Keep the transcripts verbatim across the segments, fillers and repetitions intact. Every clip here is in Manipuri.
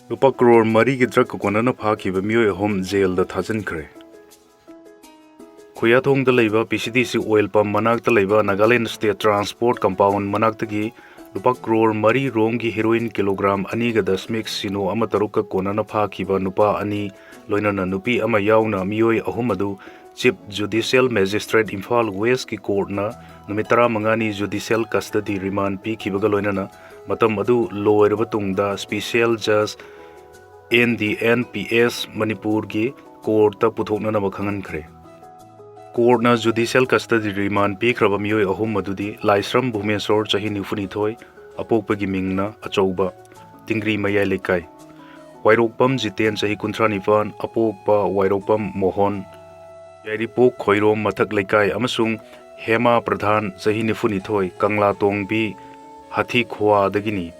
ꯂꯨꯄꯥ ꯀ꯭ꯔꯣꯔ ꯃꯔꯤꯒꯤ ꯗ꯭ꯔꯒꯀ ꯀꯣꯟꯅꯅ ꯐꯥꯈꯤꯕ ꯃꯤꯑꯣꯏ ꯑꯍꯨꯝ ꯖꯦꯜꯗ ꯊꯥꯖꯤꯟꯈ꯭ꯔꯦ꯫ ꯈꯨꯌꯥꯊꯣꯡꯗ ꯂꯩꯕ ꯄꯤ ꯁꯤ ꯗꯤ ꯁꯤ ꯑꯣꯏꯜ ꯄꯝ ꯃꯅꯥꯛꯇ ꯂꯩꯕ ꯅꯥꯒꯥꯂꯦꯟ ꯁ꯭ꯇꯦꯠ ꯇ꯭ꯔꯥꯟꯁꯄꯣꯔꯠ ꯀꯝꯄꯥꯎꯟ ꯃꯅꯥꯛꯇꯒꯤ ꯂꯨꯄꯥ ꯀ꯭ꯔꯣꯔ ꯃꯔꯤ ꯔꯣꯝꯒꯤ ꯍꯦꯔꯣꯏꯟ ꯀꯤꯂꯣꯒ꯭ꯔꯥꯝ ꯑꯅꯤꯒ ꯗꯁꯃꯤꯛ ꯁꯤꯅꯣ ꯑꯃ ꯇꯔꯨꯛꯀ ꯀꯣꯟꯅꯅ ꯐꯥꯈꯤꯕ ꯅꯨꯄꯥ ꯑꯅꯤ, ꯂꯣꯏꯅꯅ ꯅꯨꯄꯤ ꯑꯃ ꯌꯥꯎꯅ ꯃꯤꯑꯣꯏ ꯑꯍꯨꯝ ꯑꯗꯨ ꯆꯤꯐ ꯖꯨꯗꯤꯁꯤꯌꯦꯜ ꯃꯦꯖꯤꯁꯇ꯭ꯔꯦꯠ ꯏꯝꯐꯥꯜ ꯋꯦꯁꯀꯤ ꯀꯣꯔꯠꯅ ꯅꯨꯃꯤꯠ ꯇꯔꯥꯃꯉꯥꯅꯤ ꯖꯨꯗꯤꯁꯤꯌꯦꯜ ꯀꯁꯇꯗꯤ ꯔꯤꯃꯥꯟ ꯄꯤꯈꯤꯕꯒ ꯂꯣꯏꯅꯅ ꯃꯇꯝ ꯑꯗꯨ ꯂꯣꯏꯔꯕ ꯇꯨꯡꯗ ꯁ꯭ꯄꯤꯁꯤꯌꯦꯜ ꯖꯖ N D P P S ꯃꯅꯤꯄꯨꯔꯒꯤ ꯀꯣꯔꯠꯇ ꯄꯨꯊꯣꯛꯅꯅꯕ ꯈꯪꯍꯟꯈ꯭ꯔꯦ꯫ ꯀꯣꯔꯠꯅ ꯖꯨꯗꯤꯁꯤꯌꯦꯜ ꯀꯁꯇꯗꯤ ꯔꯤꯃꯥꯟ ꯄꯤꯈ꯭ꯔꯕ ꯃꯤꯑꯣꯏ ꯑꯍꯨꯝ ꯑꯗꯨꯗꯤ ꯂꯥꯏꯁ꯭ꯔꯝ ꯚꯨꯃꯦꯁꯣꯔ, ꯆꯍꯤ ꯅꯤꯐꯨꯅꯤꯊꯣꯏ, ꯑꯄꯣꯛꯄꯒꯤ ꯃꯤꯡꯅ ꯑꯆꯧꯕ, ꯇꯤꯡꯒ꯭ꯔꯤ ꯃꯌꯥꯏ ꯂꯩꯀꯥꯏ, ꯋꯥꯏꯔꯣꯛꯄꯝ ꯖꯤꯇꯦꯟ, ꯆꯍꯤ ꯀꯨꯟꯊ꯭ꯔꯥ ꯅꯤꯄꯥꯟ, ꯑꯄꯣꯛꯄ ꯋꯥꯏꯔꯣꯛꯄꯝ ꯃꯣꯍꯣꯟ, ꯌꯥꯏꯔꯤꯄꯣꯛ ꯈꯣꯏꯔꯣꯝ ꯃꯊꯛ ꯂꯩꯀꯥꯏ, ꯑꯃꯁꯨꯡ ꯍꯦꯃꯥ ꯄ꯭ꯔꯙꯥꯟ, ꯆꯍꯤ ꯅꯤꯐꯨꯅꯤꯊꯣꯏ, ꯀꯪꯂꯥ ꯇꯣꯡꯕꯤ, ꯍꯥꯊꯤꯈꯣꯋꯥꯗꯒꯤꯅꯤ꯫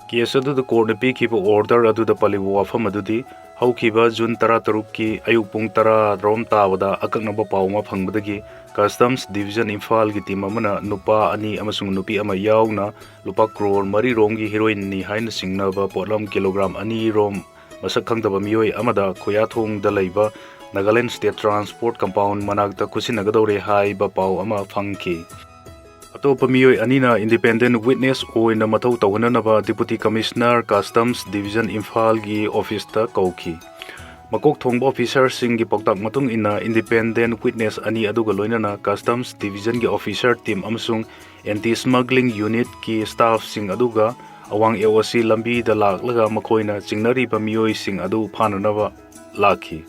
ꯀꯦꯁ ꯑꯗꯨꯗ ꯀꯣꯔꯠꯅ ꯄꯤꯈꯤꯕ ꯑꯣꯔꯗꯔ ꯑꯗꯨꯗ ꯄꯜꯂꯤꯕ ꯋꯥꯐꯝ ꯑꯗꯨꯗꯤ, ꯍꯧꯈꯤꯕ ꯖꯨꯟ ꯇꯔꯥꯇꯔꯨꯛꯀꯤ ꯑꯌꯨꯛ ꯄꯨꯡ ꯇꯔꯥ ꯔꯣꯝ ꯇꯥꯕꯗ ꯑꯀꯛꯅꯕ ꯄꯥꯎ ꯑꯃ ꯐꯪꯕꯗꯒꯤ ꯀꯁꯇꯝꯁ ꯗꯤꯕꯤꯖꯟ ꯏꯝꯐꯥꯜꯒꯤ ꯇꯤꯝ ꯑꯃꯅ ꯅꯨꯄꯥ ꯑꯅꯤ ꯑꯃꯁꯨꯡ ꯅꯨꯄꯤ ꯑꯃ ꯌꯥꯎꯅ ꯂꯨꯄꯥ ꯀ꯭ꯔꯣꯔ ꯃꯔꯤ ꯔꯣꯝꯒꯤ ꯍꯦꯔꯣꯏꯟꯅꯤ ꯍꯥꯏꯅ ꯆꯤꯡꯅꯕ ꯄꯣꯠꯂꯝ ꯀꯤꯂꯣꯒ꯭ꯔꯥꯝ ꯑꯅꯤ ꯔꯣꯝ ꯃꯁꯛ ꯈꯪꯗꯕ ꯃꯤꯑꯣꯏ ꯑꯃꯗ ꯈꯨꯌꯥꯊꯣꯡꯗ ꯂꯩꯕ ꯅꯥꯒꯥꯂꯦꯟ ꯁ꯭ꯇꯦꯠ ꯇ꯭ꯔꯥꯟꯁꯄꯣꯔꯠ ꯀꯝꯄꯥꯎꯟ ꯃꯅꯥꯛꯇ ꯈꯨꯠꯁꯤꯟꯅꯒꯗꯧꯔꯦ ꯍꯥꯏꯕ ꯄꯥꯎ ꯑꯃ ꯐꯪꯈꯤ꯫ ꯑꯇꯣꯞꯄ ꯃꯤꯑꯣꯏ ꯑꯅꯤꯅ ꯏꯟꯗꯤꯄꯦꯟꯗꯦꯟ ꯋꯤꯠꯅꯦꯁ ꯑꯣꯏꯅ ꯃꯊꯧ ꯇꯧꯍꯟꯅꯅꯕ ꯗꯤꯄꯨꯇꯤ ꯀꯃꯤꯁꯅꯔ ꯀꯁꯇꯝꯁ ꯗꯤꯕꯤꯖꯟ ꯏꯝꯐꯥꯜꯒꯤ ꯑꯣꯐꯤꯁꯇ ꯀꯧꯈꯤ꯫ ꯃꯀꯣꯛ ꯊꯣꯡꯕ ꯑꯣꯐꯤꯁꯔꯁꯤꯡꯒꯤ ꯄꯥꯎꯇꯥꯛ ꯃꯇꯨꯡ ꯏꯟꯅ ꯏꯟꯗꯤꯄꯦꯟꯗꯦꯟ ꯋꯤꯠꯅꯦꯁ ꯑꯅꯤ ꯑꯗꯨꯒ ꯂꯣꯏꯅꯅ ꯀꯁꯇꯝꯁ ꯗꯤꯕꯤꯖꯟꯒꯤ ꯑꯣꯐꯤꯁꯔ ꯇꯤꯝ ꯑꯃꯁꯨꯡ ꯑꯦꯟꯇꯤ ꯁ꯭ꯃꯒ꯭ꯂꯤꯡ ꯌꯨꯅꯤꯠꯀꯤ ꯁ꯭ꯇꯥꯐꯁꯤꯡ ꯑꯗꯨꯒ ꯑꯋꯥꯡ ꯑꯦ ꯑꯣ ꯁꯤ ꯂꯝꯕꯤꯗ ꯂꯥꯛꯂꯒ ꯃꯈꯣꯏꯅ ꯆꯤꯡꯅꯔꯤꯕ ꯃꯤꯑꯣꯏꯁꯤꯡ ꯑꯗꯨ ꯐꯥꯅꯅꯕ ꯂꯥꯛꯈꯤ꯫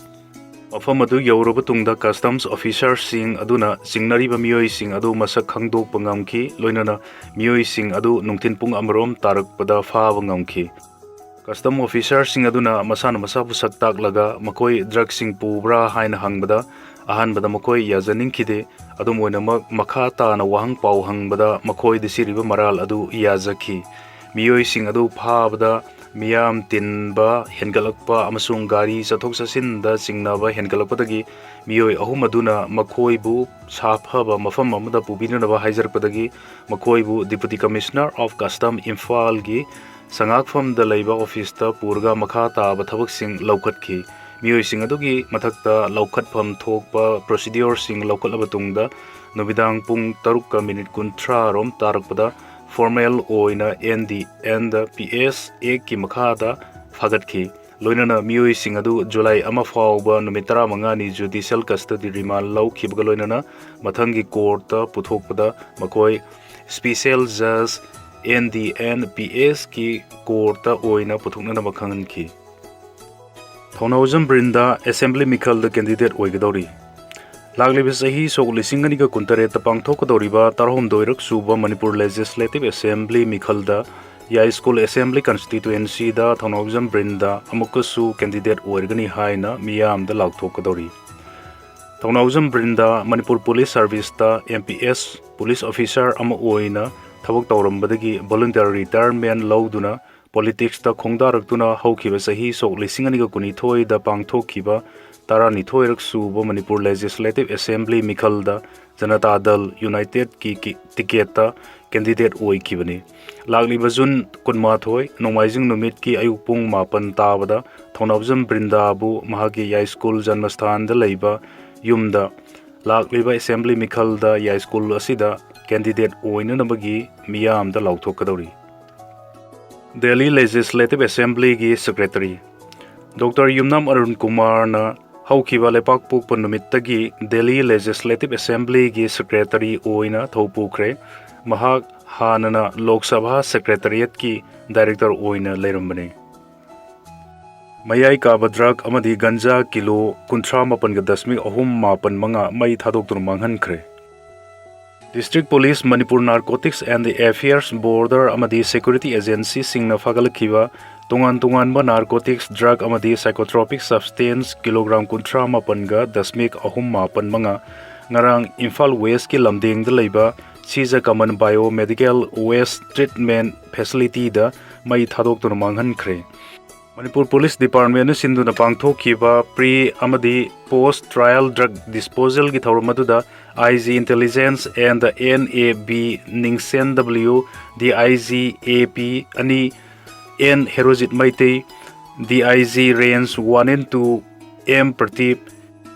ꯃꯐꯝ ꯑꯗꯨ ꯌꯧꯔꯕ ꯇꯨꯡꯗ ꯀꯁꯇꯝꯁ ꯑꯣꯐꯤꯁꯔꯁꯤꯡ ꯑꯗꯨꯅ ꯆꯤꯡꯅꯔꯤꯕ ꯃꯤꯑꯣꯏꯁꯤꯡ ꯑꯗꯨ ꯃꯁꯛ ꯈꯪꯗꯣꯛꯄ ꯉꯝꯈꯤ, ꯂꯣꯏꯅꯅ ꯃꯤꯑꯣꯏꯁꯤꯡ ꯑꯗꯨ ꯅꯨꯡꯊꯤꯜ ꯄꯨꯡ ꯑꯃꯔꯣꯝ ꯇꯥꯔꯛꯄꯗ ꯐꯥꯕ ꯉꯝꯈꯤ꯫ ꯀꯁꯇꯝ ꯑꯣꯐꯤꯁꯔꯁꯤꯡ ꯑꯗꯨꯅ ꯃꯁꯥꯅ ꯃꯁꯥꯕꯨ ꯁꯛ ꯇꯥꯛꯂꯒ ꯃꯈꯣꯏ ꯗ꯭ꯔꯒꯁꯤꯡ ꯄꯨꯕ꯭ꯔꯥ ꯍꯥꯏꯅ ꯍꯪꯕꯗ, ꯑꯍꯥꯟꯕꯗ ꯃꯈꯣꯏ ꯌꯥꯖꯅꯤꯡꯈꯤꯗꯦ꯫ ꯑꯗꯨꯝ ꯑꯣꯏꯅꯃꯛ, ꯃꯈꯥ ꯇꯥꯅ ꯋꯥꯍꯪ ꯄꯥꯎ ꯍꯪꯕꯗ ꯃꯈꯣꯏꯗ ꯁꯤꯔꯤꯕ ꯃꯔꯥꯜ ꯑꯗꯨ ꯌꯥꯖꯈꯤ꯫ ꯃꯤꯑꯣꯏꯁꯤꯡ ꯑꯗꯨ ꯐꯥꯕꯗ ꯃꯤꯌꯥꯝ ꯇꯤꯟꯕ ꯍꯦꯟꯒꯠꯂꯛꯄ ꯑꯃꯁꯨꯡ ꯒꯥꯔꯤ ꯆꯠꯊꯣꯛ ꯆꯠꯁꯤꯟꯗ ꯆꯤꯡꯅꯕ ꯍꯦꯟꯒꯠꯂꯛꯄꯗꯒꯤ ꯃꯤꯑꯣꯏ ꯑꯍꯨꯝ ꯑꯗꯨꯅ ꯃꯈꯣꯏꯕꯨ ꯁꯥꯐꯕ ꯃꯐꯝ ꯑꯃꯗ ꯄꯨꯕꯤꯅꯅꯕ ꯍꯥꯏꯖꯔꯛꯄꯗꯒꯤ ꯃꯈꯣꯏꯕꯨ Deputy Commissioner of Custom ꯏꯝꯐꯥꯜꯒꯤ ꯁꯉꯥꯛꯐꯝꯗ ꯂꯩꯕ ꯑꯣꯐꯤꯁꯇ ꯄꯨꯔꯒ ꯃꯈꯥ ꯇꯥꯕ ꯊꯕꯛꯁꯤꯡ ꯂꯧꯈꯠꯈꯤ꯫ ꯃꯤꯑꯣꯏꯁꯤꯡ ꯑꯗꯨꯒꯤ ꯃꯊꯛꯇ ꯂꯧꯈꯠꯐꯝ ꯊꯣꯛꯄ ꯄ꯭ꯔꯣꯁꯤꯗ꯭ꯌꯨꯔꯁꯤꯡ ꯂꯧꯈꯠꯂꯕ ꯇꯨꯡꯗ, ꯅꯨꯃꯤꯗꯥꯡ ꯄꯨꯡ ꯇꯔꯨꯛꯀ ꯃꯤꯅꯤꯠ ꯀꯨꯟꯊ꯭ꯔꯥ ꯔꯣꯝ ꯇꯥꯔꯛꯄꯗ ꯐꯣꯔꯃꯦꯜ ꯑꯣꯏꯅ N D and P S ꯑꯦꯛꯀꯤ ꯃꯈꯥꯗ ꯐꯥꯒꯠꯈꯤ꯫ ꯂꯣꯏꯅꯅ ꯃꯤꯑꯣꯏꯁꯤꯡ ꯑꯗꯨ ꯖꯨꯂꯥꯏ ꯑꯃ ꯐꯥꯎꯕ ꯅꯨꯃꯤꯠ ꯇꯔꯥꯃꯉꯥꯅꯤ ꯖꯨꯗꯤꯁꯤꯌꯦꯜ ꯀꯁꯇꯗꯤ ꯔꯤꯃꯥꯟ ꯂꯧꯈꯤꯕꯒ ꯂꯣꯏꯅꯅ ꯃꯊꯪꯒꯤ ꯀꯣꯔꯠꯇ ꯄꯨꯊꯣꯛꯄꯗ ꯃꯈꯣꯏ ꯁ꯭ꯄꯤꯁꯦꯜ ꯖꯖ ꯑꯦꯟ ꯗꯤ ꯑꯦꯟ ꯄꯤ ꯑꯦꯁꯀꯤ ꯀꯣꯔꯠꯇ ꯑꯣꯏꯅ ꯄꯨꯊꯣꯛꯅꯅꯕ ꯈꯪꯍꯟꯈꯤ꯫ ꯊꯧꯅꯥꯎꯖꯝ ꯕ꯭ꯔꯤꯟꯗꯥ ꯑꯦꯁꯦꯝꯕ꯭ꯂꯤ ꯃꯤꯈꯜꯗ ꯀꯦꯟꯗꯤꯗꯦꯠ ꯑꯣꯏꯒꯗꯧꯔꯤ꯫ ꯂꯥꯛꯂꯤꯕ ꯆꯍꯤ ꯁꯣꯛ ꯂꯤꯁꯤꯡ ꯑꯅꯤꯒ ꯀꯨꯟꯇꯔꯦꯠꯇ ꯄꯥꯡꯊꯣꯛꯀꯗꯧꯔꯤꯕ ꯇꯔꯥꯍꯨꯝꯗꯣꯏꯔꯛ ꯁꯨꯕ ꯃꯅꯤꯄꯨꯔ ꯂꯦꯖꯤꯁꯂꯦꯇꯤꯚ ꯑꯦꯁꯦꯝꯕ꯭ꯂꯤ ꯃꯤꯈꯜꯗ ꯌꯥꯏꯁ꯭ꯀꯨꯜ ꯑꯦꯁꯦꯝꯕ꯭ꯂꯤ ꯀꯟꯁꯇꯤꯇ꯭ꯋꯦꯟꯁꯤꯗ ꯊꯧꯅꯥꯎꯖꯝ ꯕ꯭ꯔꯤꯟꯗꯥ ꯑꯃꯨꯛꯀꯁꯨ ꯀꯦꯟꯗꯤꯗꯦꯠ ꯑꯣꯏꯔꯒꯅꯤ ꯍꯥꯏꯅ ꯃꯤꯌꯥꯝꯗ ꯂꯥꯎꯊꯣꯛꯀꯗꯧꯔꯤ꯫ ꯊꯧꯅꯥꯎꯖꯝ ꯕ꯭ꯔꯤꯟꯗꯥ ꯃꯅꯤꯄꯨꯔ ꯄꯨꯂꯤꯁ ꯁꯥꯔꯚꯤꯁꯇ M P S police officer ꯑꯃ ꯑꯣꯏꯅ ꯊꯕꯛ ꯇꯧꯔꯝꯕꯗꯒꯤ ꯚꯣꯂꯨꯟꯇꯤꯌꯔ ꯔꯤꯇꯥꯌꯔꯃꯦꯟ ꯂꯧꯗꯨꯅ ꯄꯣꯂꯤꯇꯤꯛꯁꯇ ꯈꯣꯡꯗꯥꯔꯛꯇꯨꯅ ꯍꯧꯈꯤꯕ ꯆꯍꯤ ꯁꯣꯛ ꯂꯤꯁꯤꯡ ꯑꯅꯤꯒ ꯀꯨꯟꯅꯤꯊꯣꯏꯗ ꯄꯥꯡꯊꯣꯛꯈꯤꯕ ꯇꯔꯥꯅꯤꯊꯣꯏꯔꯛ ꯁꯨꯕ ꯃꯅꯤꯄꯨꯔ ꯂꯦꯖꯤꯁꯂꯦꯇꯤꯚ ꯑꯦꯁꯦꯝꯕ꯭ꯂꯤ ꯃꯤꯈꯜꯗ ꯖꯅꯇꯥ ꯗꯜ ꯌꯨꯅꯥꯏꯇꯦꯗꯀꯤ ꯀꯤ-, ꯇꯤꯀꯦꯠꯇ ꯀꯦꯟꯗꯤꯗꯦꯠ ꯑꯣꯏꯈꯤꯕꯅꯤ꯫ ꯂꯥꯛꯂꯤꯕ ꯖꯨꯟ ꯀꯨꯟꯃꯥꯊꯣꯏ, ꯅꯣꯡꯃꯥꯏꯖꯤꯡ ꯅꯨꯃꯤꯠꯀꯤ ꯑꯌꯨꯛ ꯄꯨꯡ ꯃꯥꯄꯟ ꯇꯥꯕꯗ ꯊꯧꯅꯥꯎꯖꯝ ꯕ꯭ꯔꯤꯟꯗꯥꯕꯨ ꯃꯍꯥꯛꯀꯤ ꯌꯥꯏꯁ꯭ꯀꯨꯜ ꯖꯟꯃꯁꯊꯥꯟꯗ ꯂꯩꯕ ꯌꯨꯝꯗ ꯂꯥꯛꯂꯤꯕ ꯑꯦꯁꯦꯝꯕ꯭ꯂꯤ ꯃꯤꯈꯜꯗ ꯌꯥꯏꯁ꯭ꯀꯨꯜ ꯑꯁꯤꯗ ꯀꯦꯟꯗꯤꯗꯦꯠ ꯑꯣꯏꯅꯅꯕꯒꯤ ꯃꯤꯌꯥꯝꯗ ꯂꯥꯎꯊꯣꯛꯀꯗꯧꯔꯤ꯫ ꯗꯦꯜꯂꯤ ꯂꯦꯖꯤꯁꯂꯦꯇꯤꯚ ꯑꯦꯁꯦꯝꯕ꯭ꯂꯤꯒꯤ ꯁꯦꯀ꯭ꯔꯦꯇꯔꯤ ꯗꯣꯛꯇꯔ ꯌꯨꯝꯅꯥꯝ ꯑꯔꯨꯟ ꯀꯨꯃꯥꯔꯅ ꯍꯧꯈꯤꯕ ꯂꯩꯄꯥꯛꯄꯣꯛꯄ ꯅꯨꯃꯤꯠꯇꯒꯤ ꯗꯦꯜꯂꯤ ꯂꯦꯖꯤꯁꯂꯦꯇꯤꯚ ꯑꯦꯁꯦꯝꯕ꯭ꯂꯤꯒꯤ ꯁꯦꯀ꯭ꯔꯦꯇꯔꯤ ꯑꯣꯏꯅ ꯊꯧ ꯄꯨꯈ꯭ꯔꯦ꯫ ꯃꯍꯥꯛ ꯍꯥꯟꯅꯅ ꯂꯣꯛ ꯁꯚꯥ ꯁꯦꯀ꯭ꯔꯦꯇꯔꯤꯌꯦꯠꯀꯤ ꯗꯥꯏꯔꯦꯛꯇꯔ ꯑꯣꯏꯅ ꯂꯩꯔꯝꯕꯅꯤ꯫ ꯃꯌꯥꯏ ꯀꯥꯕ ꯗ꯭ꯔꯒ ꯑꯃꯗꯤ ꯒꯟꯖꯥ ꯀꯤꯂꯣ ꯀꯨꯟꯊ꯭ꯔꯥ ꯃꯥꯄꯟꯒ ꯗꯁꯃꯤꯛ ꯑꯍꯨꯝ ꯃꯥꯄꯟ ꯃꯉꯥ ꯃꯩ ꯊꯥꯗꯣꯛꯇꯨꯅ ꯃꯥꯡꯍꯟꯈ꯭ꯔꯦ꯫ District police, Manipur narcotics and affairs border ꯑꯃꯗꯤ ꯁꯦꯀ꯭ꯌꯨꯔꯤꯇꯤ ꯑꯦꯖꯦꯟꯁꯤꯁꯤꯡꯅ ꯐꯥꯒꯠꯂꯛꯈꯤꯕ ꯇꯣꯉꯥꯟ ꯇꯣꯉꯥꯟꯕ ꯅꯥꯔꯀꯣꯇꯤꯛꯁ, ꯗ꯭ꯔꯒ ꯑꯃꯗꯤ ꯁꯥꯏꯀꯣꯇ꯭ꯔꯣꯄꯤꯛ ꯁꯕꯁꯇꯦꯟꯁ ꯀꯤꯂꯣꯒ꯭ꯔꯥꯝ ꯀꯨꯟꯊ꯭ꯔꯥ ꯃꯥꯄꯟꯒ ꯗꯁꯃꯤꯛ ꯑꯍꯨꯝ ꯃꯥꯄꯟ ꯃꯉꯥ ꯉꯔꯥꯡ ꯏꯝꯐꯥꯜ ꯋꯦꯁꯀꯤ ꯂꯝꯗꯦꯡꯗ ꯂꯩꯕ ꯁꯤꯖ ꯀꯃꯟ ꯕꯥꯏꯑꯣ ꯃꯦꯗꯤꯀꯦꯜ ꯋꯦꯁ ꯇ꯭ꯔꯤꯠꯃꯦꯟ ꯐꯦꯁꯤꯂꯤꯇꯤꯗ ꯃꯩ ꯊꯥꯗꯣꯛꯇꯨꯅ ꯃꯥꯡꯍꯟꯈ꯭ꯔꯦ꯫ ꯃꯅꯤꯄꯨꯔ ꯄꯨꯂꯤꯁ ꯗꯤꯄꯥꯔꯠꯃꯦꯟꯅ ꯁꯤꯟꯗꯨꯅ ꯄꯥꯡꯊꯣꯛꯈꯤꯕ ꯄ꯭ꯔꯤ ꯑꯃꯗꯤ ꯄꯣꯁ ꯇ꯭ꯔꯥꯏꯌꯦꯜ ꯗ꯭ꯔꯒ ꯗꯤꯁꯄꯣꯖꯦꯜꯒꯤ ꯊꯧꯔꯝ ꯑꯗꯨꯗ I G intelligence and N A B Ningshen W, D I G A P ꯑꯅꯤ, N Herojit Meitei, D I G Range one and two M Pradip,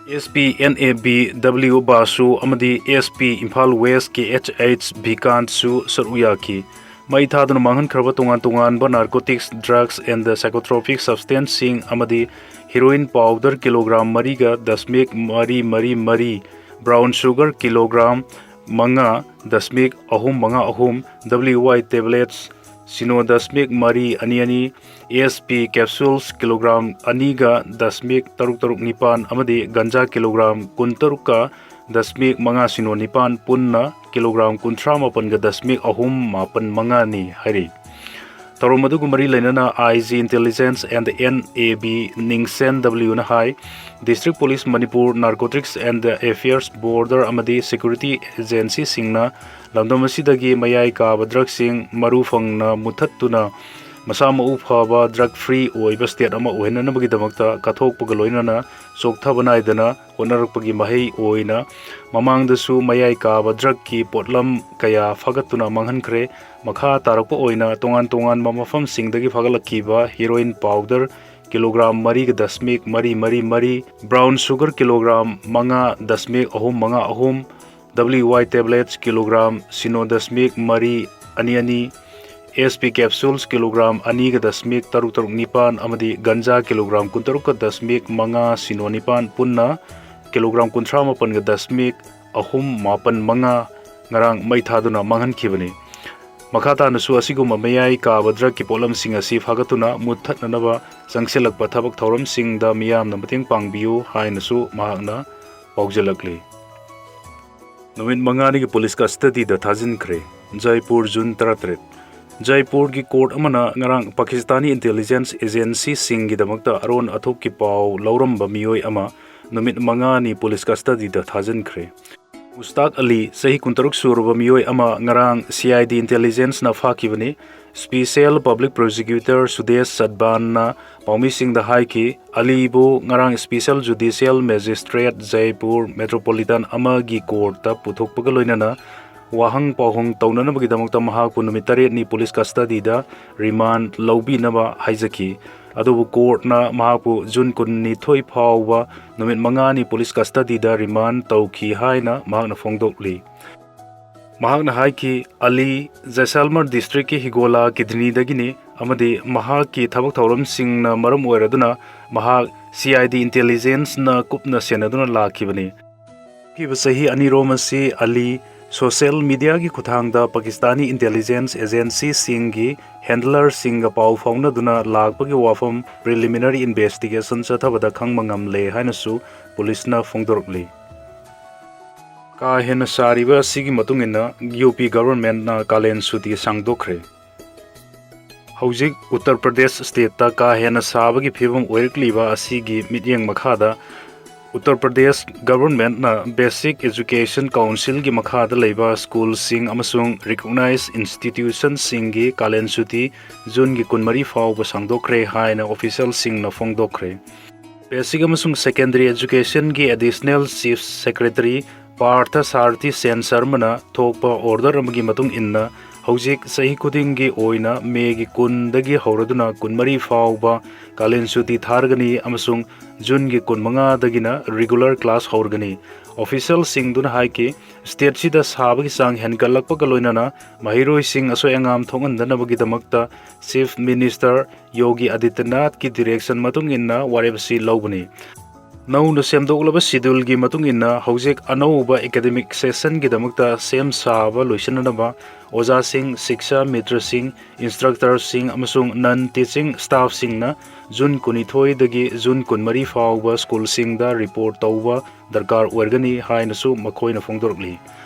S P N A B W Basu ꯑꯃꯗꯤ S P Imphal west K H H ꯚꯤꯀꯥꯟꯠꯁꯨ ꯁꯔꯨꯛ ꯌꯥꯈꯤ꯫ ꯃꯩ ꯊꯥꯗꯨꯅ ꯃꯥꯡꯍꯟꯈ꯭ꯔꯕ ꯇꯣꯉꯥꯟ ꯇꯣꯉꯥꯟꯕ narcotics, drugs and psychotropic substanceꯁꯤꯡ ꯑꯃꯗꯤ heroin powder ꯀꯤꯂꯣꯒ꯭ꯔꯥꯝ ꯃꯔꯤꯒ ꯗꯁꯃꯤꯛ ꯃꯔꯤ ꯃꯔꯤ ꯃꯔꯤ, brown sugar ꯀꯤꯂꯣꯒ꯭ꯔꯥꯝ ꯃꯉꯥ ꯗꯁꯃꯤꯛ ꯑꯍꯨꯝ ꯃꯉꯥ ꯑꯍꯨꯝ, W Y tablets ꯁꯤꯅꯣ ꯗꯁꯃꯤꯛ ꯃꯔꯤ ꯑꯅꯤ ꯑꯅꯤ, ꯑꯦꯁ ꯄꯤ capsules ꯀꯤꯂꯣꯒ꯭ꯔꯥꯝ ꯑꯅꯤꯒ ꯗꯁꯃꯤꯛ ꯇꯔꯨꯛ ꯇꯔꯨꯛ ꯅꯤꯄꯥꯟ ꯑꯃꯗꯤ ꯒꯟꯖꯥ ꯀꯤꯂꯣꯒ꯭ꯔꯥꯝ ꯀꯨꯟꯇꯔꯨꯛꯀ ꯗꯁꯃꯤꯛ ꯃꯉꯥ ꯁꯤꯅꯣ ꯅꯤꯄꯥꯟ, ꯄꯨꯟꯅ ꯀꯤꯂꯣꯒ꯭ꯔꯥꯝ ꯀꯨꯟꯊ꯭ꯔꯥ ꯃꯥꯄꯟꯒ ꯗꯁꯃꯤꯛ ꯑꯍꯨꯝ ꯃꯥꯄꯟ ꯃꯉꯥꯅꯤ ꯍꯥꯏꯔꯤ꯫ ꯊꯧꯔꯝ ꯑꯗꯨꯒ ꯃꯔꯤ ꯂꯩꯅꯅ I G Intelligence and N A B ꯅꯤꯡꯁꯦꯟ W ꯅ ꯍꯥꯏ, District Police Manipur, Narcotics and Affairs, Border ꯑꯃꯗꯤ Security Agencyꯁꯤꯡꯅ ꯂꯝꯗꯝ ꯑꯁꯤꯗꯒꯤ ꯃꯌꯥꯏ ꯀꯥꯕ drugꯁꯤꯡ ꯃꯔꯨ ꯐꯪꯅ ꯃꯨꯠꯊꯠꯇꯨꯅ ꯃꯁꯥ ꯃꯎ ꯐꯕ drug free ꯑꯣꯏꯕ state ꯑꯃ ꯑꯣꯏꯍꯟꯅꯅꯕꯒꯤꯗꯃꯛꯇ ꯀꯠꯊꯣꯛꯄꯒ ꯂꯣꯏꯅꯅ ꯆꯣꯛꯊꯕ ꯅꯥꯏꯗꯅ ꯍꯣꯠꯅꯔꯛꯄꯒꯤ ꯃꯍꯩ ꯑꯣꯏꯅ ꯃꯃꯥꯡꯗꯁꯨ ꯃꯌꯥꯏ ꯀꯥꯕ drugꯀꯤ ꯄꯣꯠꯂꯝ ꯀꯌꯥ ꯐꯥꯒꯠꯇꯨꯅ ꯃꯥꯡꯍꯟꯈ꯭ꯔꯦ꯫ ꯃꯈꯥ ꯇꯥꯔꯛꯄ ꯑꯣꯏꯅ ꯇꯣꯉꯥꯟ ꯇꯣꯉꯥꯟꯕ ꯃꯐꯝꯁꯤꯡꯗꯒꯤ ꯐꯥꯒꯠꯂꯛꯈꯤꯕ heroin powder ꯀꯤꯂꯣꯒ꯭ꯔꯥꯝ ꯃꯔꯤꯒ ꯗꯁꯃꯤꯛ ꯃꯔꯤ ꯃꯔꯤ ꯃꯔꯤ, brown sugar ꯀꯤꯂꯣꯒ꯭ꯔꯥꯝ ꯃꯉꯥ ꯗꯁꯃꯤꯛ ꯑꯍꯨꯝ ꯃꯉꯥ ꯑꯍꯨꯝ, W Y tablets ꯀꯤꯂꯣꯒ꯭ꯔꯥꯝ ꯁꯤꯅꯣ ꯗꯁꯃꯤꯛ ꯃꯔꯤ ꯑꯅꯤ ꯑꯅꯤ, S P capsules ꯀꯤꯂꯣꯒ꯭ꯔꯥꯝ ꯑꯅꯤꯒ ꯗꯁꯃꯤꯛ ꯇꯔꯨꯛ ꯇꯔꯨꯛ ꯅꯤꯄꯥꯟ ꯑꯃꯗꯤ ꯒꯟꯖꯥ ꯀꯤꯂꯣꯒ꯭ꯔꯥꯝ ꯀꯨꯟꯇꯔꯨꯛꯀ ꯗꯁꯃꯤꯛ ꯃꯉꯥ ꯁꯤꯅꯣ ꯅꯤꯄꯥꯟ, ꯄꯨꯟꯅ ꯀꯤꯂꯣꯒ꯭ꯔꯥꯝ ꯀꯨꯟꯊ꯭ꯔꯥ ꯃꯥꯄꯟꯒ ꯗꯁꯃꯤꯛ ꯑꯍꯨꯝ ꯃꯥꯄꯟ ꯃꯉꯥ ꯉꯔꯥꯡ ꯃꯩ ꯊꯥꯗꯨꯅ ꯃꯥꯡꯍꯟꯈꯤꯕꯅꯤ꯫ ꯃꯈꯥ ꯇꯥꯅꯁꯨ ꯑꯁꯤꯒꯨꯝꯕ ꯃꯌꯥꯏ ꯀꯥꯕ drugꯀꯤ ꯄꯣꯠꯂꯝꯁꯤꯡ ꯑꯁꯤ ꯐꯥꯒꯠꯇꯨꯅ ꯃꯨꯠꯊꯠꯅꯅꯕ ꯆꯪꯁꯤꯜꯂꯛꯄ ꯊꯕꯛ ꯊꯧꯔꯝꯁꯤꯡꯗ ꯃꯤꯌꯥꯝꯅ ꯃꯇꯦꯡ ꯄꯥꯡꯕꯤꯌꯨ ꯍꯥꯏꯅꯁꯨ ꯃꯍꯥꯛꯅ ꯄꯥꯎꯖꯦꯜꯂꯛꯂꯤ꯫ ꯅꯨꯃꯤꯠ ꯃꯉꯥꯅꯤꯒꯤ police custodyꯗ ꯊꯥꯖꯤꯟꯈ꯭ꯔꯦ꯫ ꯖꯥꯏꯄꯨꯔ, ꯖꯨꯟ ꯇꯔꯥꯇꯔꯦꯠ꯫ ꯖꯥꯏꯄꯨꯔꯒꯤ court ꯑꯃꯅ ꯉꯔꯥꯡ ꯄꯥꯀꯤꯁꯇꯥꯅꯤ intelligence agencyꯁꯤꯡꯒꯤꯗꯃꯛꯇ ꯑꯔꯣꯟ ꯑꯊꯨꯞꯀꯤ ꯄꯥꯎ ꯂꯧꯔꯝꯕ ꯃꯤꯑꯣꯏ ꯑꯃ ꯅꯨꯃꯤꯠ ꯃꯉꯥꯅꯤ police custodyꯗ ꯊꯥꯖꯤꯟꯈ꯭ꯔꯦ꯫ ꯃꯨꯁꯇꯥꯛ ꯑꯂꯤ, ꯆꯍꯤ ꯀꯨꯟꯇꯔꯨꯛ ꯁꯨꯔꯕ ꯃꯤꯑꯣꯏ ꯑꯃ ꯉꯔꯥꯡ C I D intelligenceꯅ ꯐꯥꯈꯤꯕꯅꯤ꯫ Special Public Prosecutor ꯁꯨꯗꯦꯁ ꯁꯠꯕꯥꯟꯅ ꯄꯥꯎꯃꯤꯁꯤꯡꯗ ꯍꯥꯏꯈꯤ, ꯑꯂꯤꯕꯨ ꯉꯔꯥꯡ Special Judicial Magistrate Jaipur Metropolitan ꯑꯃꯒꯤ courtꯇ ꯄꯨꯊꯣꯛꯄꯒ ꯂꯣꯏꯅꯅ ꯋꯥꯍꯪ ꯄꯥꯎꯍꯪ ꯇꯧꯅꯅꯕꯒꯤꯗꯃꯛꯇ ꯃꯍꯥꯛꯄꯨ ꯅꯨꯃꯤꯠ ꯇꯔꯦꯠꯅꯤ ꯄꯨꯂꯤꯁ ꯀꯁꯇꯗꯤꯗ ꯔꯤꯃꯥꯟ ꯂꯧꯕꯤꯅꯕ ꯍꯥꯏꯖꯈꯤ꯫ ꯑꯗꯨꯕꯨ ꯀꯣꯔꯠꯅ ꯃꯍꯥꯛꯄꯨ ꯖꯨꯟ ꯀꯨꯟꯅꯤꯊꯣꯏ ꯐꯥꯎꯕ ꯅꯨꯃꯤꯠ ꯃꯉꯥꯅꯤ ꯄꯨꯂꯤꯁ ꯀꯁꯇꯗꯤꯗ ꯔꯤꯃꯥꯟ ꯇꯧꯈꯤ ꯍꯥꯏꯅ ꯃꯍꯥꯛꯅ ꯐꯣꯡꯗꯣꯛꯂꯤ꯫ ꯃꯍꯥꯛꯅ ꯍꯥꯏꯈꯤ, "ꯑꯂꯤ ꯖꯩꯁꯜꯃꯔ ꯗꯤꯁꯇ꯭ꯔꯤꯛꯀꯤ ꯍꯤꯒꯣꯂꯥ ꯀꯤꯗꯅꯤꯗꯒꯤꯅꯤ ꯑꯃꯗꯤ ꯃꯍꯥꯛꯀꯤ ꯊꯕꯛ ꯊꯧꯔꯝꯁꯤꯡꯅ ꯃꯔꯝ ꯑꯣꯏꯔꯗꯨꯅ ꯃꯍꯥꯛ ꯁꯤ ꯑꯥꯏ ꯗꯤ ꯏꯟꯇꯦꯂꯤꯖꯦꯟꯁꯅ ꯀꯨꯞꯅ ꯁꯦꯟꯅꯗꯨꯅ ꯂꯥꯛꯈꯤꯕꯅꯤ꯫" ꯍꯧꯈꯤꯕ ꯆꯍꯤ ꯑꯅꯤꯔꯣꯝ ꯑꯁꯤ ꯑꯂꯤ ꯁꯣꯁꯤꯌꯦꯜ ꯃꯤꯗꯤꯌꯥꯒꯤ ꯈꯨꯠꯊꯥꯡꯗ ꯄꯥꯀꯤꯁꯇꯥꯅꯤ ꯏꯟꯇꯦꯂꯤꯖꯦꯟꯁ ꯑꯦꯖꯦꯟꯁꯤꯁꯤꯡꯒꯤ ꯍꯦꯟꯗꯂꯔꯁꯤꯡꯒ ꯄꯥꯎ ꯐꯥꯎꯅꯗꯨꯅ ꯂꯥꯛꯄꯒꯤ ꯋꯥꯐꯝ ꯄ꯭ꯔꯤꯂꯤꯃꯤꯅꯔꯤ ꯏꯟꯚꯦꯁꯇꯤꯒꯦꯁꯟ ꯆꯠꯊꯕꯗ ꯈꯪꯕ ꯉꯝꯂꯦ ꯍꯥꯏꯅꯁꯨ ꯄꯨꯂꯤꯁꯅ ꯐꯣꯡꯗꯣꯔꯛꯂꯤ꯫ ꯀꯥ ꯍꯦꯟꯅ ꯁꯥꯔꯤꯕ ꯑꯁꯤꯒꯤ ꯃꯇꯨꯡ ꯏꯟꯅ ꯌꯨ ꯄꯤ ꯒꯚꯔꯟꯃꯦꯟꯠꯅ ꯀꯥꯂꯦꯟ ꯁꯨꯇꯤ ꯁꯥꯡꯗꯣꯛꯈ꯭ꯔꯦ꯫ ꯍꯧꯖꯤꯛ ꯎꯠꯇꯔ ꯄ꯭ꯔꯗꯦꯁ ꯁ꯭ꯇꯦꯠꯇ ꯀꯥ ꯍꯦꯟꯅ ꯁꯥꯕꯒꯤ ꯐꯤꯕꯝ ꯑꯣꯏꯔꯛꯂꯤꯕ ꯑꯁꯤꯒꯤ ꯃꯤꯠꯌꯦꯡ ꯃꯈꯥꯗ ꯎꯠꯇꯔ ꯄ꯭ꯔꯗꯦꯁ ꯒꯚꯔꯟꯃꯦꯟꯠꯅ ꯕꯦꯁꯤꯛ ꯑꯦꯖꯨꯀꯦꯁꯟ ꯀꯥꯎꯟꯁꯤꯜꯒꯤ ꯃꯈꯥꯗ ꯂꯩꯕ ꯁ꯭ꯀꯨꯜꯁꯤꯡ ꯑꯃꯁꯨꯡ ꯔꯤꯀꯣꯛꯅꯥꯏꯖ ꯏꯟꯁꯇꯤꯇ꯭ꯌꯨꯁꯟꯁꯤꯡꯒꯤ ꯀꯥꯂꯦꯟ ꯁꯨꯇꯤ ꯖꯨꯟꯒꯤ ꯀꯨꯟꯃꯔꯤ ꯐꯥꯎꯕ ꯁꯥꯡꯗꯣꯛꯈ꯭ꯔꯦ ꯍꯥꯏꯅ ꯑꯣꯐꯤꯁꯤꯌꯦꯜꯁꯤꯡꯅ ꯐꯣꯡꯗꯣꯛꯈ꯭ꯔꯦ꯫ ꯕꯦꯁꯤꯛ ꯑꯃꯁꯨꯡ secondary ꯑꯦꯖꯨꯀꯦꯁꯟꯒꯤ additional chief secretary Partha ꯁꯥꯔꯊꯤ ꯁꯦꯟ ꯁꯔꯃꯅ ꯊꯣꯛꯄ ꯑꯣꯔꯗꯔ ꯑꯃꯒꯤ ꯃꯇꯨꯡ ꯏꯟꯅ ꯍꯧꯖꯤꯛ ꯆꯍꯤ ꯈꯨꯗꯤꯡꯒꯤ ꯑꯣꯏꯅ ꯃꯦꯒꯤ ꯀꯨꯟꯗꯒꯤ ꯍꯧꯔꯗꯨꯅ ꯀꯨꯟꯃꯔꯤ ꯐꯥꯎꯕ ꯀꯥꯂꯦꯟ ꯁꯨꯇꯤ ꯊꯥꯔꯒꯅꯤ ꯑꯃꯁꯨꯡ ꯖꯨꯟꯒꯤ ꯀꯨꯟꯃꯉꯥꯗꯒꯤꯅ ꯔꯤꯒꯨꯂꯔ ꯀ꯭ꯂꯥꯁ ꯍꯧꯔꯒꯅꯤ꯫ ꯑꯣꯐꯤꯁꯤꯌꯦꯜꯁꯤꯡꯗꯨꯅ ꯍꯥꯏꯈꯤ, ꯁ꯭ꯇꯦꯠꯁꯤꯗ ꯁꯥꯕꯒꯤ ꯆꯥꯡ ꯍꯦꯟꯒꯠꯂꯛꯄꯒ ꯂꯣꯏꯅꯅ ꯃꯍꯩꯔꯣꯏꯁꯤꯡ ꯑꯁꯣꯏ ꯑꯉꯥꯝ ꯊꯣꯛꯍꯟꯗꯅꯕꯒꯤꯗꯃꯛꯇ ꯆꯤꯐ ꯃꯤꯅꯤꯁꯇꯔ ꯌꯣꯒꯤ ꯑꯥꯗꯤꯇ꯭ꯌꯅꯥꯊꯀꯤ ꯗꯤꯔꯦꯛꯁꯟ ꯃꯇꯨꯡ ꯏꯟꯅ ꯋꯥꯔꯦꯞ ꯑꯁꯤ ꯂꯧꯕꯅꯤ꯫ ꯅꯧꯅ ꯁꯦꯝꯗꯣꯛꯂꯕ ꯁꯤꯗꯨꯜꯒꯤ ꯃꯇꯨꯡ ꯏꯟꯅ ꯍꯧꯖꯤꯛ ꯑꯅꯧꯕ ꯑꯦꯀꯥꯗꯦꯃꯤꯛ ꯁꯦꯁꯟꯒꯤꯗꯃꯛꯇ ꯁꯦꯝ ꯁꯥꯕ ꯂꯣꯏꯁꯤꯟꯅꯅꯕ ꯑꯣꯖꯥꯁꯤꯡ, ꯁꯤꯛꯁꯥ ꯃꯤꯇ꯭ꯔꯁꯤꯡ, ꯏꯟꯁꯇ꯭ꯔꯛꯇꯔꯁꯤꯡ ꯑꯃꯁꯨꯡ ꯅꯟ ꯇꯤꯆꯤꯡ ꯁ꯭ꯇꯥꯐꯁꯤꯡꯅ ꯖꯨꯟ ꯀꯨꯟꯅꯤꯊꯣꯏꯗꯒꯤ ꯖꯨꯟ ꯀꯨꯟꯃꯔꯤ ꯐꯥꯎꯕ ꯁ꯭ꯀꯨꯜꯁꯤꯡꯗ ꯔꯤꯄꯣꯔꯠ ꯇꯧꯕ ꯗꯔꯀꯥꯔ ꯑꯣꯏꯔꯒꯅꯤ ꯍꯥꯏꯅꯁꯨ ꯃꯈꯣꯏꯅ ꯐꯣꯡꯗꯣꯔꯛꯂꯤ꯫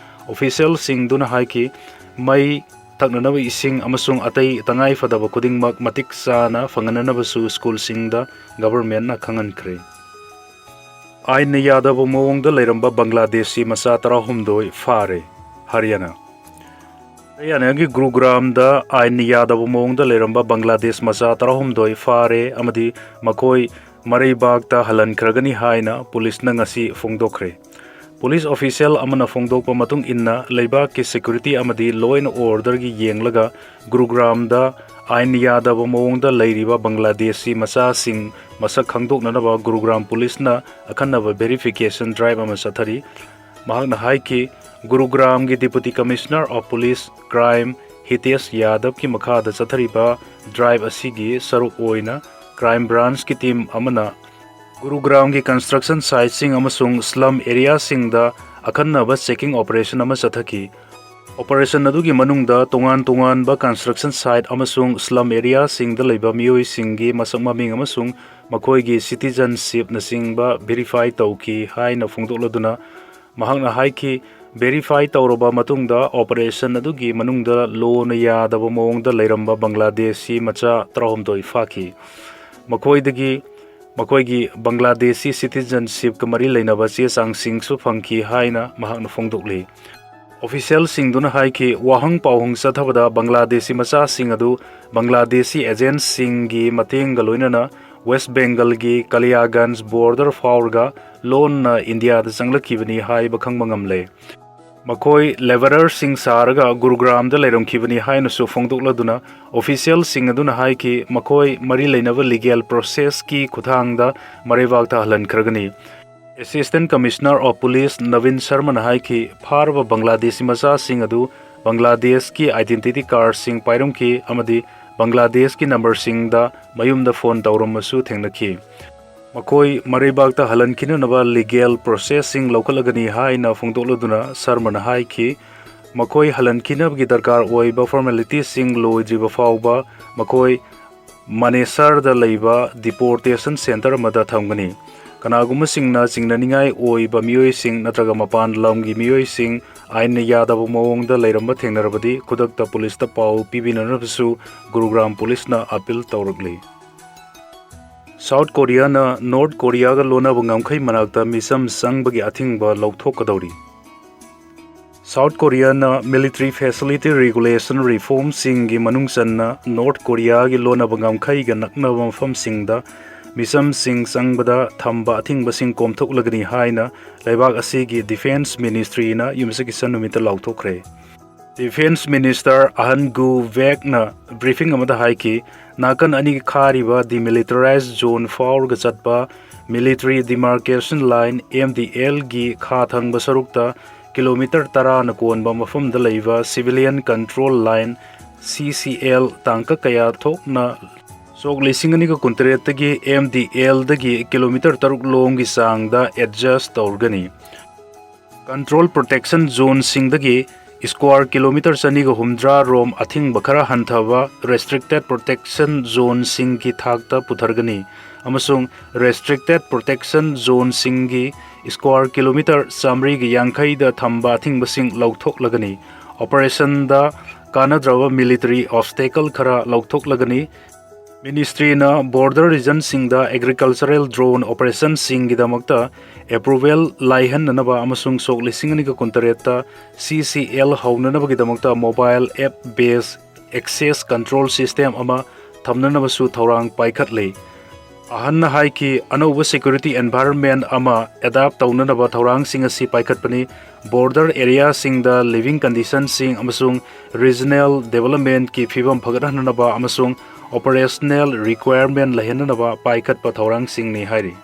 ꯑꯣꯐꯤꯁꯤꯌꯦꯜꯁꯤꯡꯗꯨꯅ ꯍꯥꯏꯈꯤ, ꯃꯩ, ꯊꯛꯅꯅꯕ ꯏꯁꯤꯡ ꯑꯃꯁꯨꯡ ꯑꯇꯩ ꯇꯉꯥꯏ ꯐꯗꯕ ꯈꯨꯗꯤꯡꯃꯛ ꯃꯇꯤꯛ ꯆꯥꯅ ꯐꯪꯍꯟꯅꯅꯕꯁꯨ ꯁ꯭ꯀꯨꯜꯁꯤꯡꯗ ꯒꯚꯔꯟꯃꯦꯟꯠꯅ ꯈꯪꯍꯟꯈ꯭ꯔꯦ꯫ ꯑꯥꯏꯟꯅ ꯌꯥꯗꯕ ꯃꯑꯣꯡꯗ ꯂꯩꯔꯝꯕ ꯕꯪꯒ꯭ꯂꯥꯗꯦꯁꯤ ꯃꯆꯥ ꯇꯔꯥꯍꯨꯝꯗꯣꯏ ꯐꯥꯔꯦ꯫ ꯍꯔꯤꯌꯥꯅꯥ꯫ ꯍꯔꯤꯌꯥꯅꯥꯒꯤ ꯒꯨꯔꯨꯒ꯭ꯔꯥꯝꯗ ꯑꯥꯏꯟꯅ ꯌꯥꯗꯕ ꯃꯑꯣꯡꯗ ꯂꯩꯔꯝꯕ ꯕꯪꯒ꯭ꯂꯥꯗꯦꯁ ꯃꯆꯥ ꯇꯔꯥꯍꯨꯝꯗꯣꯏ ꯐꯥꯔꯦ ꯑꯃꯗꯤ ꯃꯈꯣꯏ ꯃꯔꯩꯕꯥꯛꯇ ꯍꯜꯍꯟꯈ꯭ꯔꯒꯅꯤ ꯍꯥꯏꯅ ꯄꯨꯂꯤꯁꯅ ꯉꯁꯤ ꯐꯣꯡꯗꯣꯛꯈ꯭ꯔꯦ꯫ Police official ꯑꯃꯅ ꯐꯣꯡꯗꯣꯛꯄ ꯃꯇꯨꯡ ꯏꯟꯅ, ꯂꯩꯕꯥꯛꯀꯤ security ꯑꯃꯗꯤ law and order ꯒꯤ ꯌꯦꯡꯂꯒ ꯒꯨꯔꯨꯒ꯭ꯔꯥꯝꯗ ꯑꯥꯏꯟ ꯌꯥꯗꯕ ꯃꯑꯣꯡꯗ ꯂꯩꯔꯤꯕ ꯕꯪꯒ꯭ꯂꯥꯗꯦꯁꯤ ꯃꯆꯥꯁꯤꯡ ꯃꯁꯛ ꯈꯪꯗꯣꯛꯅꯅꯕ ꯒꯨꯔꯨꯒ꯭ꯔꯥꯝ police ꯅ ꯑꯈꯟꯅꯕ verification drive ꯑꯃ ꯆꯠꯊꯔꯤ꯫ ꯃꯍꯥꯛꯅ ꯍꯥꯏꯈꯤ, ꯒꯨꯔꯨꯒ꯭ꯔꯥꯝꯒꯤ Deputy Commissioner of Police Crime ꯍꯤꯇꯦꯁ ꯌꯥꯗꯕꯀꯤ ꯃꯈꯥꯗ ꯆꯠꯊꯔꯤꯕ drive ꯑꯁꯤꯒꯤ ꯁꯔꯨꯛ ꯑꯣꯏꯅ Crime Branch ꯀꯤ team ꯑꯃꯅ ꯒꯨꯔꯨꯒ꯭ꯔꯥꯝꯒꯤ construction site ꯁꯤꯡ ꯑꯃꯁꯨꯡ slum area ꯁꯤꯡꯗ ꯑꯈꯟꯅꯕ checking operation ꯑꯃ ꯆꯠꯊꯈꯤ꯫ Operation ꯑꯗꯨꯒꯤ ꯃꯅꯨꯡꯗ ꯇꯣꯉꯥꯟ ꯇꯣꯉꯥꯟꯕ construction site ꯑꯃꯁꯨꯡ slum area ꯁꯤꯡꯗ ꯂꯩꯕ ꯃꯤꯑꯣꯏꯁꯤꯡꯒꯤ ꯃꯁꯛ ꯃꯃꯤꯡ ꯑꯃꯁꯨꯡ ꯃꯈꯣꯏꯒꯤ citizenship ꯅꯆꯤꯡꯕ verify ꯇꯧꯈꯤ ꯍꯥꯏꯅ ꯐꯣꯡꯗꯣꯛꯂꯗꯨꯅ, ꯃꯍꯥꯛꯅ ꯍꯥꯏꯈꯤ, verify ꯇꯧꯔꯕ ꯃꯇꯨꯡꯗ operation ꯑꯗꯨꯒꯤ ꯃꯅꯨꯡꯗ law ꯅ ꯌꯥꯗꯕ ꯃꯑꯣꯡꯗ ꯂꯩꯔꯝꯕ ꯕꯪꯒ꯭ꯂꯥꯗꯦꯁꯤ ꯃꯆꯥ ꯇꯔꯥꯍꯨꯝꯗꯣꯏ ꯐꯥꯈꯤ꯫ ꯃꯈꯣꯏꯗꯒꯤ ꯃꯈꯣꯏꯒꯤ ꯕꯪꯒ꯭ꯂꯥꯗꯦꯁꯤ citizenship ꯀ ꯃꯔꯤ ꯂꯩꯅꯕ ꯆꯦ ꯆꯥꯡꯁꯤꯡꯁꯨ ꯐꯪꯈꯤ ꯍꯥꯏꯅ ꯃꯍꯥꯛꯅ ꯐꯣꯡꯗꯣꯛꯂꯤ꯫ Official ꯁꯤꯡꯗꯨꯅ ꯍꯥꯏꯈꯤ, ꯋꯥꯍꯪ ꯄꯥꯎꯍꯪ ꯆꯠꯊꯕꯗ ꯕꯪꯒ꯭ꯂꯥꯗꯦꯁꯤ ꯃꯆꯥꯁꯤꯡ ꯑꯗꯨ ꯕꯪꯒ꯭ꯂꯥꯗꯦꯁꯤ agent ꯁꯤꯡꯒꯤ ꯃꯇꯦꯡꯒ ꯂꯣꯏꯅꯅ West Bengal ꯒꯤ ꯀꯂꯤꯌꯥꯒꯟꯖ border ꯐꯥꯎꯔꯒ ꯂꯣꯟꯅ ꯏꯟꯗꯤꯌꯥꯗ ꯆꯪꯂꯛꯈꯤꯕꯅꯤ ꯍꯥꯏꯕ ꯈꯪꯕ ꯉꯝꯂꯦ꯫ ꯃꯈꯣꯏ labourer ꯁꯤꯡ ꯁꯥꯔꯒ ꯒꯨꯔꯨꯒ꯭ꯔꯥꯝꯗ ꯂꯩꯔꯝꯈꯤꯕꯅꯤ ꯍꯥꯏꯅꯁꯨ ꯐꯣꯡꯗꯣꯛꯂꯗꯨꯅ, official ꯁꯤꯡ ꯑꯗꯨꯅ ꯍꯥꯏꯈꯤ, ꯃꯈꯣꯏ ꯃꯔꯤ ꯂꯩꯅꯕ legal process ꯀꯤ ꯈꯨꯠꯊꯥꯡꯗ ꯃꯔꯩꯕꯥꯛꯇ ꯍꯜꯍꯟꯈ꯭ꯔꯒꯅꯤ꯫ Assistant Commissioner of Police ꯅꯕꯤꯟ ꯁꯔꯃꯅ ꯍꯥꯏꯈꯤ, ꯐꯥꯔꯕ ꯕꯪꯒ꯭ꯂꯥꯗꯦꯁꯤ ꯃꯆꯥꯁꯤꯡ ꯑꯗꯨ ꯕꯪꯒ꯭ꯂꯥꯗꯦꯁꯀꯤ identity card ꯁꯤꯡ ꯄꯥꯏꯔꯝꯈꯤ ꯑꯃꯗꯤ ꯕꯪꯒ꯭ꯂꯥꯗꯦꯁꯀꯤ number ꯁꯤꯡꯗ ꯃꯌꯨꯝꯗ phone ꯇꯧꯔꯝꯕꯁꯨ ꯊꯦꯡꯅꯈꯤ꯫ ꯃꯈꯣꯏ ꯃꯔꯩꯕꯥꯛꯇ ꯍꯜꯍꯟꯈꯤꯅꯅꯕ legal process ꯁꯤꯡ ꯂꯧꯈꯠꯂꯒꯅꯤ ꯍꯥꯏꯅ ꯐꯣꯡꯗꯣꯛꯂꯗꯨꯅ ꯁꯔꯃꯅ ꯍꯥꯏꯈꯤ, ꯃꯈꯣꯏ ꯍꯜꯍꯟꯈꯤꯅꯕꯒꯤ ꯗꯔꯀꯥꯔ ꯑꯣꯏꯕ formality ꯁꯤꯡ ꯂꯣꯏꯗ꯭ꯔꯤꯕ ꯐꯥꯎꯕ ꯃꯈꯣꯏ ꯃꯅꯦꯁꯔꯗ ꯂꯩꯕ deportation centre ꯑꯃꯗ ꯊꯝꯒꯅꯤ꯫ ꯀꯅꯥꯒꯨꯝꯕꯁꯤꯡꯅ ꯆꯤꯡꯅꯅꯤꯡꯉꯥꯏ ꯑꯣꯏꯕ ꯃꯤꯑꯣꯏꯁꯤꯡ ꯅꯠꯇ꯭ꯔꯒ ꯃꯄꯥꯟ ꯂꯝꯒꯤ ꯃꯤꯑꯣꯏꯁꯤꯡ ꯑꯥꯏꯟꯅ ꯌꯥꯗꯕ ꯃꯑꯣꯡꯗ ꯂꯩꯔꯝꯕ ꯊꯦꯡꯅꯔꯕꯗꯤ ꯈꯨꯗꯛꯇ police ꯇ ꯄꯥꯎ ꯄꯤꯕꯤꯅꯅꯕꯁꯨ ꯒꯨꯔꯨꯒ꯭ꯔꯥꯝ police ꯅ appeal ꯇꯧꯔꯛꯂꯤ꯫ South Korea ꯅ North Korea ꯒ ꯂꯣꯟꯅꯕ ꯉꯝꯈꯩ ꯃꯅꯥꯛꯇ ꯃꯤꯆꯝ ꯆꯪꯕꯒꯤ ꯑꯊꯤꯡꯕ ꯂꯧꯊꯣꯛꯀꯗꯧꯔꯤ꯫ South Korea ꯅ military facility regulation reform ꯁꯤꯡꯒꯤ ꯃꯅꯨꯡ ꯆꯟꯅ North Korea ꯒꯤ ꯂꯣꯟꯅꯕ ꯉꯝꯈꯩꯒ ꯅꯛꯅꯕ ꯃꯐꯝꯁꯤꯡꯗ ꯃꯤꯆꯝꯁꯤꯡ ꯆꯪꯕꯗ ꯊꯝꯕ ꯑꯊꯤꯡꯕꯁꯤꯡ ꯀꯣꯝꯊꯣꯛꯂꯒꯅꯤ ꯍꯥꯏꯅ ꯂꯩꯕꯥꯛ ꯑꯁꯤꯒꯤ Defence Ministryꯅ ꯌꯨꯝꯁꯀꯩꯁ ꯅꯨꯃꯤꯠꯇ ꯂꯥꯎꯊꯣꯛꯈ꯭ꯔꯦ꯫ Defence Minister ꯑꯍꯟ ꯒꯨ ꯕꯦꯛꯅ briefing ꯑꯃꯗ ꯍꯥꯏꯈꯤ, ꯅꯥꯀꯟ ꯑꯅꯤꯒꯤ ꯈꯥꯔꯤꯕ Demilitarized Zone ꯐꯥꯎꯔꯒ ꯆꯠꯄ Military Demarcation Line, MDLꯒꯤ ꯈꯥ ꯊꯪꯕ ꯁꯔꯨꯛꯇ ꯀꯤꯂꯣꯃꯤꯇꯔ ꯇꯔꯥꯅ ꯀꯣꯟꯕ ꯃꯐꯝꯗ ꯂꯩꯕ Civilian Control Line, CCL, ꯇꯥꯡꯀꯛ ꯀꯌꯥ ꯊꯣꯛꯅ ꯁꯣꯛ ꯂꯤꯁꯤꯡ ꯑꯅꯤꯒ ꯀꯨꯟꯇꯔꯦꯠꯇꯒꯤ MDLꯗꯒꯤ ꯀꯤꯂꯣꯃꯤꯇꯔ ꯇꯔꯨꯛ ꯂꯣꯝꯒꯤ ꯆꯥꯡꯗ adjust ꯇꯧꯔꯒꯅꯤ꯫ Control Protection Zoneꯁꯤꯡꯗꯒꯤ square kilometre ꯆꯅꯤꯒ ꯍꯨꯝꯗ꯭ꯔꯥ ꯔꯣꯝ ꯑꯊꯤꯡꯕ ꯈꯔ ꯍꯟꯊꯕ Restricted Protection Zoneꯁꯤꯡꯒꯤ ꯊꯥꯛꯇ ꯄꯨꯊꯔꯒꯅꯤ ꯑꯃꯁꯨꯡ Restricted Protection Zoneꯁꯤꯡꯒꯤ square kilometre ꯆꯥꯃꯔꯤꯒ ꯌꯥꯡꯈꯩꯗ ꯊꯝꯕ ꯑꯊꯤꯡꯕꯁꯤꯡ ꯂꯧꯊꯣꯛꯂꯒꯅꯤ꯫ Operationꯗ ꯀꯥꯟꯅꯗ꯭ꯔꯕ military obstacle ꯈꯔ ꯂꯧꯊꯣꯛꯂꯒꯅꯤ꯫ Ministryꯅ border regionꯁꯤꯡꯗ agricultural drone operationꯁꯤꯡꯒꯤꯗꯃꯛꯇ approval ꯂꯥꯏꯍꯟꯅꯅꯕ ꯑꯃꯁꯨꯡ ꯁꯣꯛ ꯂꯤꯁꯤꯡ ꯑꯅꯤꯒ ꯀꯨꯟꯇꯔꯦꯠꯇ CCL ꯍꯧꯅꯅꯕꯒꯤꯗꯃꯛꯇ mobile app based access control system ꯑꯃ ꯊꯝꯅꯅꯕꯁꯨ ꯊꯧꯔꯥꯡ ꯄꯥꯏꯈꯠꯂꯤ꯫ ꯑꯍꯟꯅ ꯍꯥꯏꯈꯤ, ꯑꯅꯧꯕ security environment ꯑꯃ adapt ꯇꯧꯅꯅꯕ ꯊꯧꯔꯥꯡꯁꯤꯡ ꯑꯁꯤ ꯄꯥꯏꯈꯠꯄꯅꯤ꯫ Border areaꯁꯤꯡꯗ living conditionꯁꯤꯡ ꯑꯃꯁꯨꯡ regional developmentꯀꯤ ꯐꯤꯕꯝ ꯐꯒꯠꯍꯟꯅꯅꯕ ꯑꯃꯁꯨꯡ operational requirement ꯂꯩꯍꯟꯅꯅꯕ ꯄꯥꯏꯈꯠꯄ ꯊꯧꯔꯥꯡꯁꯤꯡꯅꯤ ꯍꯥꯏꯔꯤ꯫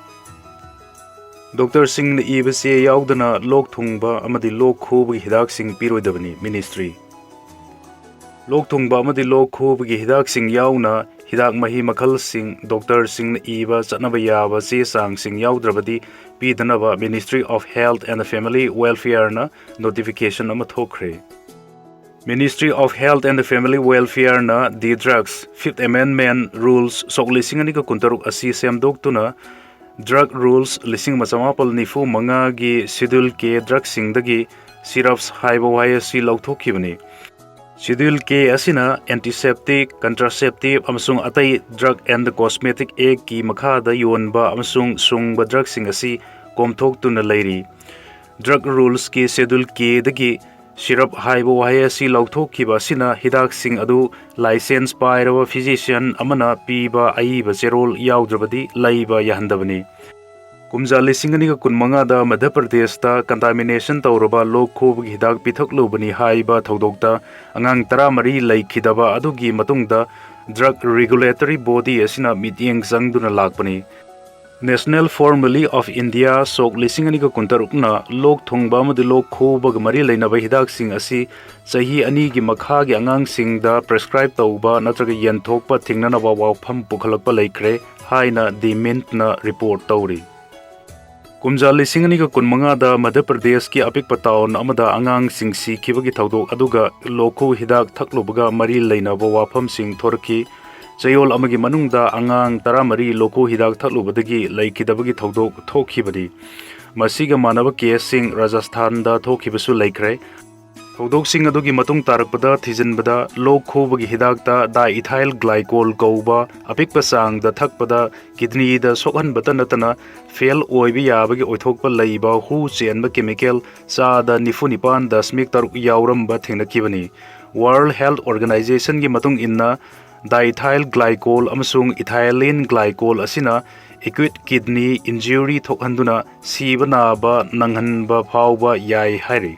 ꯗꯣꯛꯇꯔꯁꯤꯡꯅ ꯏꯕ ꯆꯦ ꯌꯥꯎꯗꯅ ꯂꯣꯛ ꯊꯨꯡꯕ ꯑꯃꯗꯤ ꯂꯣꯛ ꯈꯨꯕꯒꯤ ꯍꯤꯗꯥꯛꯁꯤꯡ ꯄꯤꯔꯣꯏꯗꯕꯅꯤ, Ministry꯫ ꯂꯣꯛ ꯊꯨꯡꯕ ꯑꯃꯗꯤ ꯂꯣꯛ ꯈꯨꯕꯒꯤ ꯍꯤꯗꯥꯛꯁꯤꯡ ꯌꯥꯎꯅ ꯍꯤꯗꯥꯛ ꯃꯍꯤ ꯃꯈꯜꯁꯤꯡ ꯗꯣꯛꯇꯔꯁꯤꯡꯅ ꯏꯕ ꯆꯠꯅꯕ ꯌꯥꯕ ꯆꯦ ꯆꯥꯡꯁꯤꯡ ꯌꯥꯎꯗ꯭ꯔꯕꯗꯤ ꯄꯤꯗꯅꯕ Ministry of Health and Family Welfareꯅ notification ꯑꯃ ꯊꯣꯛꯈ꯭ꯔꯦ꯫ Ministry of Health and Family Welfareꯅ The Drugs Fifth Amendment Rules ꯁꯣꯛ ꯂꯤꯁꯤꯡ ꯑꯅꯤꯒ ꯀꯨꯟꯇꯔꯨꯛ ꯑꯁꯤ ꯁꯦꯝꯗꯣꯛꯇꯨꯅ drug rules ꯂꯤꯁꯤꯡ ꯑꯃ ꯆꯃꯥꯄꯜ ꯅꯤꯐꯨ ꯃꯉꯥꯒꯤ Schedule K drugꯁꯤꯡꯗꯒꯤ syrups ꯍꯥꯏꯕ ꯋꯥꯍꯩ ꯑꯁꯤ ꯂꯧꯊꯣꯛꯈꯤꯕꯅꯤ꯫ Schedule K ꯑꯁꯤꯅ antiseptic, contraceptive ꯑꯃꯁꯨꯡ ꯑꯇꯩ Drug and Cosmetic Actꯀꯤ ꯃꯈꯥꯗ ꯌꯣꯟꯕ ꯑꯃꯁꯨꯡ ꯁꯨꯡꯕ drugꯁꯤꯡ ꯑꯁꯤ ꯀꯣꯝꯊꯣꯛꯇꯨꯅ ꯂꯩꯔꯤ꯫ Drug rulesꯀꯤ Schedule Kꯗꯒꯤ Syrup ꯍꯥꯏꯕ ꯋꯥꯍꯩ ꯑꯁꯤ ꯂꯧꯊꯣꯛꯈꯤꯕ ꯑꯁꯤꯅ ꯍꯤꯗꯥꯛꯁꯤꯡ ꯑꯗꯨ license ꯄꯥꯏꯔꯕ physician ꯑꯃꯅ ꯄꯤꯕ ꯑꯏꯕ ꯆꯦꯔꯣꯜ ꯌꯥꯎꯗ꯭ꯔꯕꯗꯤ ꯂꯩꯕ ꯌꯥꯍꯟꯗꯕꯅꯤ꯫ ꯀꯨꯝꯖꯥ ꯂꯤꯁꯤꯡ ꯑꯅꯤꯒ ꯀꯨꯟꯃꯉꯥꯗ ꯃꯙ꯭ꯌ ꯄ꯭ꯔꯗꯦꯁꯇ contamination ꯇꯧꯔꯕ ꯂꯣꯛ ꯈꯨꯕꯒꯤ ꯍꯤꯗꯥꯛ ꯄꯤꯊꯛꯂꯨꯕꯅꯤ ꯍꯥꯏꯕ ꯊꯧꯗꯣꯛꯇ ꯑꯉꯥꯡ ꯇꯔꯥꯃꯔꯤ ꯂꯩꯈꯤꯗꯕ ꯑꯗꯨꯒꯤ ꯃꯇꯨꯡꯗ drug regulatory body ꯑꯁꯤꯅ ꯃꯤꯠꯌꯦꯡ ꯆꯪꯗꯨꯅ ꯂꯥꯛꯄꯅꯤ꯫ National Formulary of India, ꯁꯣꯛ ꯂꯤꯁꯤꯡ ꯑꯅꯤꯒ ꯀꯨꯟꯇꯔꯨꯛꯅ ꯂꯣꯛ ꯊꯨꯡꯕ ꯑꯃꯗꯤ ꯂꯣꯛ ꯈꯨꯕꯒ ꯃꯔꯤ ꯂꯩꯅꯕ ꯍꯤꯗꯥꯛꯁꯤꯡ ꯑꯁꯤ ꯆꯍꯤ ꯑꯅꯤꯒꯤ ꯃꯈꯥꯒꯤ ꯑꯉꯥꯡꯁꯤꯡꯗ prescribe ꯇꯧꯕ ꯅꯠꯇ꯭ꯔꯒ ꯌꯦꯟꯊꯣꯛꯄ ꯊꯤꯡꯅꯅꯕ ꯋꯥꯐꯝ ꯄꯨꯈꯠꯂꯛꯄ ꯂꯩꯈ꯭ꯔꯦ ꯍꯥꯏꯅ The Mintꯅ report ꯇꯧꯔꯤ꯫ ꯀꯨꯝꯖꯥ ꯂꯤꯁꯤꯡ ꯑꯅꯤꯒ ꯀꯨꯟꯃꯉꯥꯗ ꯃꯙ꯭ꯌ ꯄ꯭ꯔꯗꯦꯁꯀꯤ ꯑꯄꯤꯛꯄ town ꯑꯃꯗ ꯑꯉꯥꯡꯁꯤꯡ ꯁꯤꯈꯤꯕꯒꯤ ꯊꯧꯗꯣꯛ ꯑꯗꯨꯒ ꯂꯣꯛꯈꯨ ꯍꯤꯗꯥꯛ ꯊꯛꯂꯨꯕꯒ ꯃꯔꯤ ꯂꯩꯅꯕ ꯋꯥꯐꯝꯁꯤꯡ ꯊꯣꯔꯛꯈꯤ꯫ ꯆꯌꯣꯜ ꯑꯃꯒꯤ ꯃꯅꯨꯡꯗ ꯑꯉꯥꯡ ꯇꯔꯥꯃꯔꯤ ꯂꯣꯛꯈꯨ ꯍꯤꯗꯥꯛ ꯊꯛꯂꯨꯕꯗꯒꯤ ꯂꯩꯈꯤꯗꯕꯒꯤ ꯊꯧꯗꯣꯛ ꯊꯣꯛꯈꯤꯕꯅꯤ꯫ ꯃꯁꯤꯒ ꯃꯥꯟꯅꯕ caseꯁꯤꯡ ꯔꯥꯖꯁꯊꯥꯟꯗ ꯊꯣꯛꯈꯤꯕꯁꯨ ꯂꯩꯈ꯭ꯔꯦ꯫ ꯊꯧꯗꯣꯛꯁꯤꯡ ꯑꯗꯨꯒꯤ ꯃꯇꯨꯡ ꯇꯥꯔꯛꯄꯗ ꯊꯤꯖꯤꯟꯕꯗ, ꯂꯣꯛ ꯈꯨꯕꯒꯤ ꯍꯤꯗꯥꯛꯇ diethyl glycol ꯀꯧꯕ ꯑꯄꯤꯛꯄ ꯆꯥꯡꯗ ꯊꯛꯄꯗ kidneyꯗ ꯁꯣꯛꯍꯟꯕꯇ ꯅꯠꯇꯅ fail ꯑꯣꯏꯕ ꯌꯥꯕꯒꯤ ꯑꯣꯏꯊꯣꯛꯄ ꯂꯩꯕ ꯍꯨ ꯆꯦꯟꯕ chemical ꯆꯥꯗ ꯅꯤꯐꯨ ꯅꯤꯄꯥꯟ ꯗꯁꯃꯤꯛ ꯇꯔꯨꯛ ꯌꯥꯎꯔꯝꯕ ꯊꯦꯡꯅꯈꯤꯕꯅꯤ꯫ World Health Organizationꯒꯤ ꯃꯇꯨꯡ ꯏꯟꯅ, diethyl glycol ꯑꯃꯁꯨꯡ ethylene glycol ꯑꯁꯤꯅ acute kidney injury ꯊꯣꯛꯍꯟꯗꯨꯅ ꯁꯤꯕ ꯅꯥꯕ ꯅꯪꯍꯟꯕ ꯐꯥꯎꯕ ꯌꯥꯏ ꯍꯥꯏꯔꯤ꯫